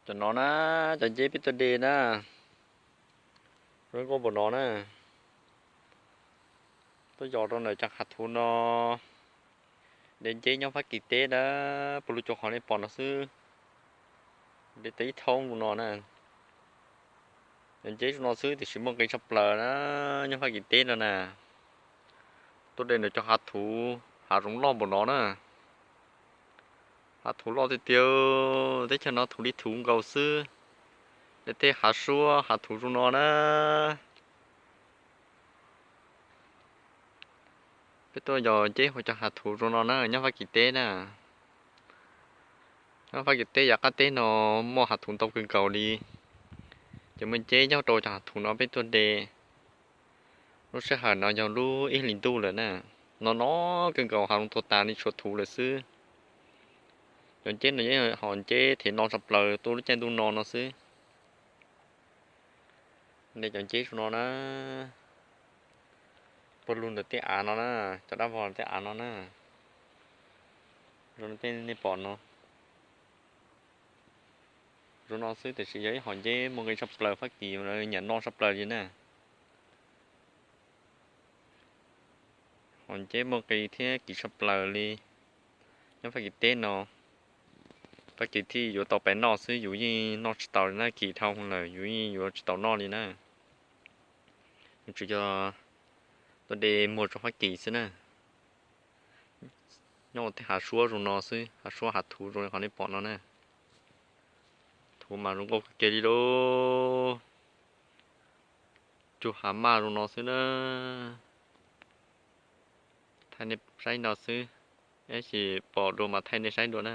Cov no na, cov nceb peb tuaj de na, zoo nkauj npaum no na. Tuaj yos rau ntawm cov hav thuv no, de nceb nyob Fab Kis teb na, puag lug cuag qhov nej pom no xwb. De tau ib thoob zoo no na. Cov nceb zoo no xwb tiam sis muaj nqi tshaj plaws na, nyob Fab Kis teb no na. Tuaj de ntawm cov hav thuv, hav zoov loj npaum no na. Hav thuv loj tiag tiag, teb chaws no thuv li thuv nkaus xwb. De tej hav suab hav thuv zoo no na. Peb tuaj yos nceb hauv cov hav thuv zoo no na, nyob Fab Kis teb na. Nyob Fab Kis teb yav qab teb no muaj hav thuv ntau kawg nkaus li. Ces muaj nceb nyob rau cov hav thuv no peb tuaj de. Lub sij hawm no yog lub ib hlis ntuj lawm na, no no kawg nkaus hav zoov tuag tas li tshuav thuv lawm xwb. Cov nceb no yog hom nceb thev no tshaj plaws tuaj lub caij ntuj no no xwb. De cov nceb zoo no na, puag lug ntawm tej av no na, cov dab vog tej av no na, zoo li tej nej pom no. Zoo no xwb tiam sis yog ib hom nceb muaj nqi tshaj plaws Fab Kis lawv nyiam noj tshaj plaws li na. Hom nceb muaj nqi thiab kim tshaj plaws li nyob Fab Kis teb no. Fab Kis thiaj yuav tau pais noj xwb, yus yeej noj tsis tau li na, kim dhau lawm yus yeej yuav tsis tau noj li na. Yus tsuas yog tuaj de muag rau Fab Kis xwb na. Nyob ua tej hav suab zoo no xwb, hav suab hav thuv zoo li qhov nej pom no na. Thuv mas zoo nkauj kawg kiag li lauj. Cug hav maj zoo no xwb na. Thaij nej saib no xwb, tab sis pom dua mas thaij nej saib dua na.